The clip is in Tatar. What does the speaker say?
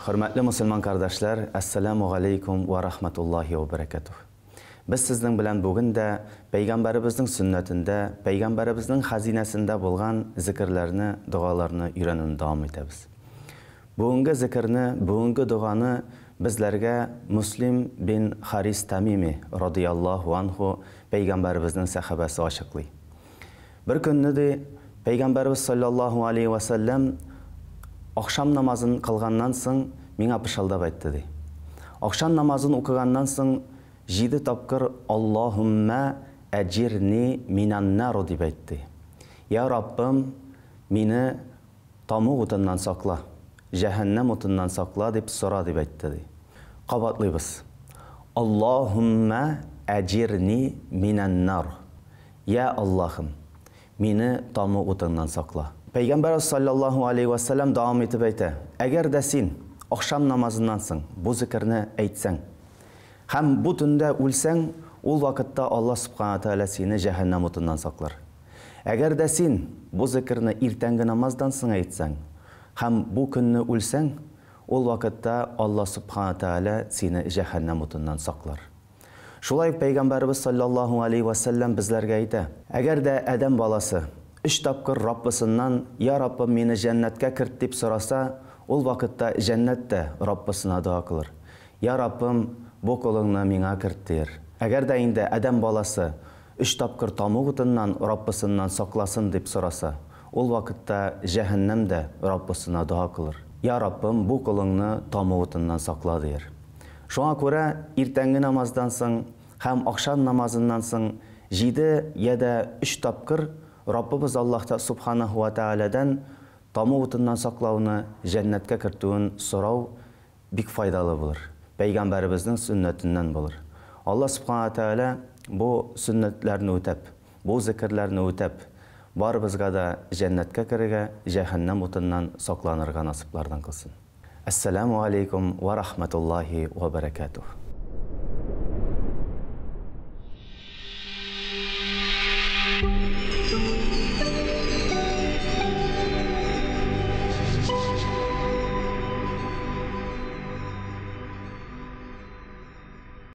Хөрмәтле мусульман кардәшләр, әссәламү галәйкүм вә рахматуллаһи вә бәрәкәтүһ. Без сезнең белән бүген дә пәйгамбәребезнең сөннәтендә, пәйгамбәребезнең хәзинәсендә булган зикерләрне, догаларны өйрәнүне дәвам итәбез. Бүгенге зикерне, бүгенге доганы безләргә Мөслим бин Харис Тамими, радыяллаһу анһу, пәйгамбәребезнең сәхабәсе ачыклый. Бер көнне, ди, Пәйгамбәребез салләллаһу алейһи вә сәлләм ахшам намазын кылганнан соң миңа пышылдап әйтте, ди. Ахшам намазын укыганнан соң җиде тапкыр Аллаһуммә әҗирни минән-нар дип әйт, ди. Йә Раббым, мине тамуг утыннан сакла, җәһәннәм утыннан сакла дип сора, дип әйтте, ди. Кабатлыйбыз. Аллаһуммә әҗирни минән-нар. Йә Аллаһым! Мине таму утыңнан сакла. Пәйгамбәребез салләллаһу алейһи вә сәлләм дәвам итеп әйтә, Әгәр дә син ахшам намазыннан соң бу зекерне әйтсәң һәм бу төндә үлсәң, ул вакытта Аллаһ Сүбхәнә вә Тәгалә сине җәһәннәм утыннан саклар. Әгәр дә син бу зекерне иртәнге намаздан соң әйтсәң һәм бу көнне үлсәң, ул вакытта Аллаһ Сүбхәнә вә Тәгалә сине җәһәннәм утыннан саклар. Шулай ук Пәйгамбәребез салләллаһу галәйһи вә сәлләм безләргә әйтә, Әгәр дә адәм баласы өч тапкыр Раббысыннан, Йа Раббым, мине җәннәткә керт, дип сораса, ул вакытта җәннәт тә Раббысына дога кылыр, Йа Раббым, бу колыңны миңа керт, диер. Әгәр дә инде адәм баласы өч тапкыр тамуг утыннан Раббысыннан сакласын, дип сораса, ул вакытта җәһәннәм дә Раббысына дога кылыр, Йа Раббым, бу колыңны тамуг утыннан сакла, диер. Шуңа күрә иртәнге намаздан соң һәм ахшам намазыннан соң җиде йә дә өч тапкыр Раббыбыз Аллаһ Субханаһу вә Тәгаләдән таму утыннан саклауны, җәннәткә кертүен сорау бик файдалы булыр, пәйгамбәребезнең сөннәтеннән булыр. Аллаһ Субхана вә Тәгалә бу сөннәтләрне үтәп, бу зекерләрне үтәп, барыбызга да җәннәткә керергә, җәһәннәм утыннан сакланырга насыйплардан кылсын. Әссәләмү алейкум вә рахмәтуллаһи вә бәрәкәтүһ.